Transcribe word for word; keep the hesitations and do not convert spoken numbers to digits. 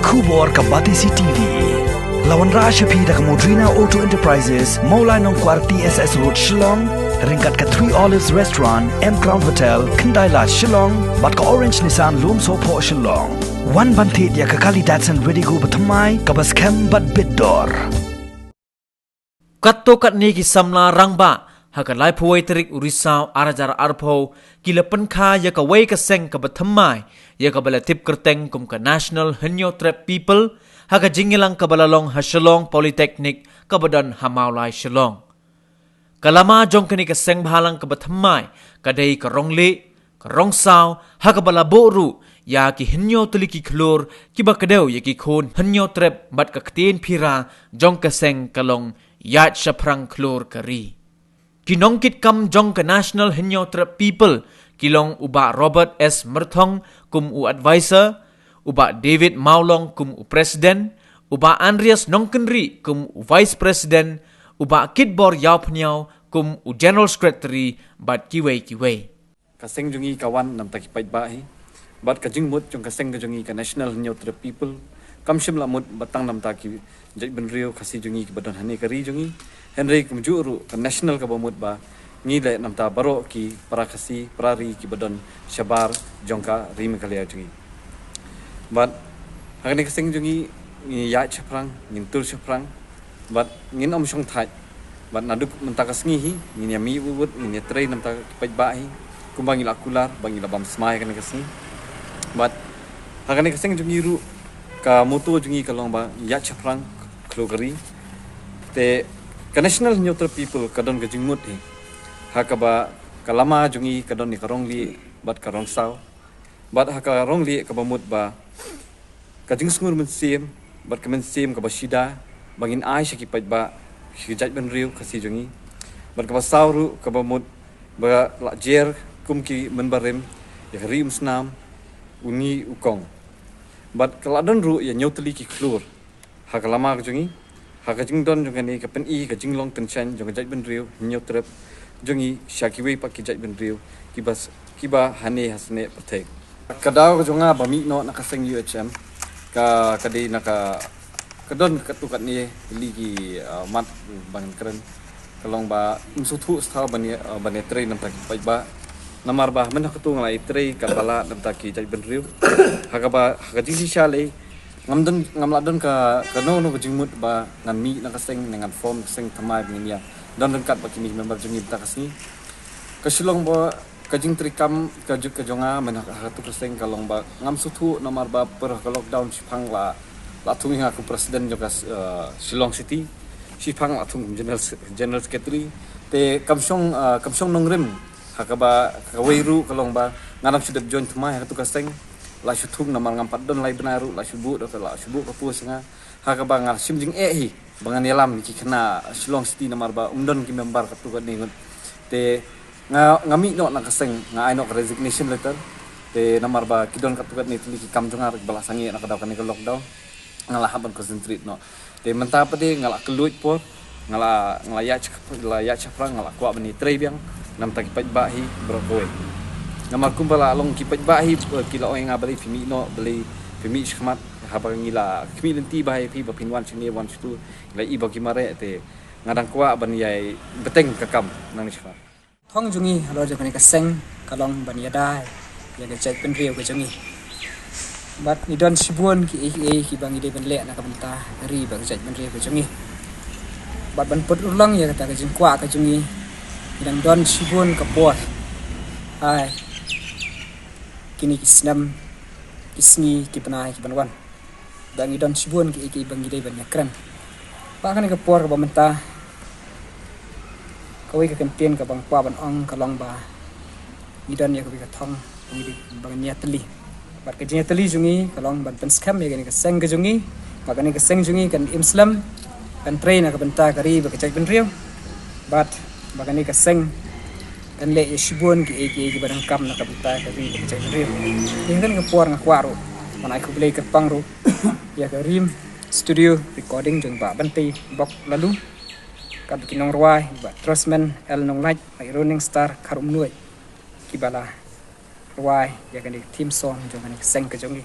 Khubor ka Batesi T V. La wanrah sha phi da ka Modrina Auto Enterprises, Mawlai Nongkwar T S S Road, Shillong, ryngkat ka Three Olives Restaurant, M Crown Hotel, Khyndai Lad, Shillong, bad ka Orange Nissan Lumsohphoh, Shillong. Wan ban thied ïa ka kali Datsun Redigo bathymmai, kaba skhem bad bit dor. Katto katne ki samla rangbah, ha ka laiphew wei tarik u Risaw ar hajar arphew, ki la pynkha ïa kawei ka seng kaba thymmai, ïa kaba la tip kyrteng kum ka National Hynñiewtrep People, ha ka jingïalang kaba la long ha Shillong Polytechnic, kaba don ha Mawlai, Shillong. Ka lama jong kane ka seng bhalang kaba thymmai, ka dei ka rong lieh, ka rong saw, ha kaba la buh ruh ïa ki hynñiew tylli ki khlur, kiba kdew ïa ki khun Hynñiewtrep bad ka ktien phira jong ka seng ka long Ïaid Shaphrang Khlur ka Ri. Ki nongkitkam jong ka National Hynñiewtrep People ki long u Bah Robert S Myrthong kum u advisor, u Bah David Mawlong kum u president, u Bah Andreas Nongkynrih kum u vice president, u Bah Kitbor Ïawphniaw kum u general secretary, bad kiwei kiwei. Ka seng jong ngi ka wan namar ki paidbah hi. Bad ka jingmut jong ka seng ka jong ngi ka National Hynñiewtrep People kam shym la mut ba tang namar ki jaitbynriew Khasi jong ngi kiba don hane ka ri jong ngi. Hynrei kumjuh ruh ka national kaba mut ba ngi leh namar baroh ki para Khasi, para ri kiba don shabar jong ka ri Meghalaya jong ngi. Bad ha kane ka seng jong ngi, ngi ïaid shaphrang, ngin tur shaphrang, bad ngin ym shong thait. Bad naduh mynta ka sngi hi, ngin ïa mih wut wut, ngin ïa trei namar ki paidbah hi, kumba ngi la kular, ba ngi la bam smai ha kane ka sngi. Bad ha kane ka seng jong ngi ruh, ka motto jong ngi ka long ba ïaid shaphrang khlur ka ri. Te ka National Hynñiewtrep People ka don ka jingmut hi, ha kaba ka lama jong ngi ka don ïa ka rong lieh bad ka rong saw. Bad ha ka rong lieh kaba mut ba ka jingsngur mynsiem bad ka mynsiem kaba shida ba ngin ai sha ki paidbah, sha ki jaitbynriew Khasi jong ngi. Bad kaba saw ruh kaba mut ba la jer kum ki mynbarim ïa ka ri Umsnam, u Ni u Kong. Bad ka la don ruh ïa hynñiew tylli ki khlur ha ka lama ka jong ngi, ha ka jingdon jong kane ka pyni ka jinglong tyngshaiñ jong ka jaitbynriew Hynñiewtrep jong ngi sha kiwei pat ki jaitbynriew kiba s-, kiba hane hasne pyrthei. Ka daw ka jong nga ba mih noh na ka seng U H M, ka, ka dei na ka, ka don katto katne tylli ki, ah, mat ba ngan kren. Ka long ba ym sngewthuh shuh ban ïa, ah, ban ïa trei namar ki paidbah. Namar ba mynta katto nga la ïa trei katba lah namar ki jaitbynriew. Ha kaba, ha ka jingshisha lei, ngam don, ngam lah don ka, kano kano ka jingmut ba ngan mih na ka seng, ne ngan form ka seng thymmai ba ngin ïa don ryngkat bad kine ki member jong ngi mynta ka sngi. Ka shu long ba ka jingtrei kam ka ju-, ka jong nga mynta ha, ha katto ka seng ka long ba ngam sngewthuh namar ba por ha ka lockdown shiphang la, la thung ïa nga kum president jong ka, eh, Shillong City. Shiphang la thung kum general se-, general secretary. Te kam shong, eh, kam shong nongrim. Ha kaba, kawei ruh ka long ba nga dang shu dep join thymmai ha katto ka seng. La shu thung namar ngam pat don lai bnai ruh, la shu buh, la shu buh ka post ïa nga. Ha kaba nga shim jingeh hi ba ngan ïalam ïa ki khynnah Shillong City namar ba ym don ki member katto katne ngut. Te nga, nga mih noh na ka seng, nga ai noh ka resignation letter. Te namar ba ki don katto katne tylli ki kam jong nga ruh ba la sangeh na ka daw kane ka lockdown. Nga la hap ban concentrate noh. Te mynta pat de nga la kylluid por, nga la, nga la ïaid shap-, la ïaid shaphrang, nga la kwah ban ïa trei biang namar ki paidbah hi baroh kawei. Namar kumba la long ki paidbah hi, eh, ki la ong ïa nga balei phi mih noh, balei phi mih shakhmat, haba ngi la khmih lynti bha ïa phi ba phin wan shane wan shatu, ngi la i ba ki mareh. Te nga dang kwah ban ïai bteng ka kam nangne shakhmat. Thong jong ngi halor jong kane ka seng ka long ban ïada ïa ka jaitbynriew ka jong ngi. Bad ngi don shibun kiei kiei kiba ngi dei ban leh na ka bynta ka ri bad ka jaitbynriew ka jong ngi. Bad ban put urlong ïa kata ka jingkwah ka jong ngi, ngi dang don shibun ka por. Ai, kine ki snem, ki sngi, ki bnai kiban wan. Ba ngi don shibun kiei kiei ba ngi dei ban ïakren. Bad kane ka por kaba mynta, kawei ka kyntien kaba nga kwah ban ong ka long ba ngi don ïa kawei ka thong ba ngi dei ban ïatylli. Bad ka jingïatylli jong ngi ka long ban pynskhem ïa kane ka seng ka jong ngi. Bad kane ka seng jong ngi kan im slem, kan trei na ka bynta ka ri bad ka jaitbynriew. Bad ba kane ka seng kan leh ïa shibun kiei kiei kiba donkam na ka bynta ka ri bad ka jaitbynriew. Ïa kane ka por nga kwah ruh ban ai khublei kyrpang ruh ïa ka Rim Studio Recording jong Bah Bantei Bok Lalu, katba ki nongrwai, Bah Trustman L Nonglait, Bah Roning Star Kharumnuid, kiba la rwai ïa kane ka theme song jong kane ka seng ka jong ngi.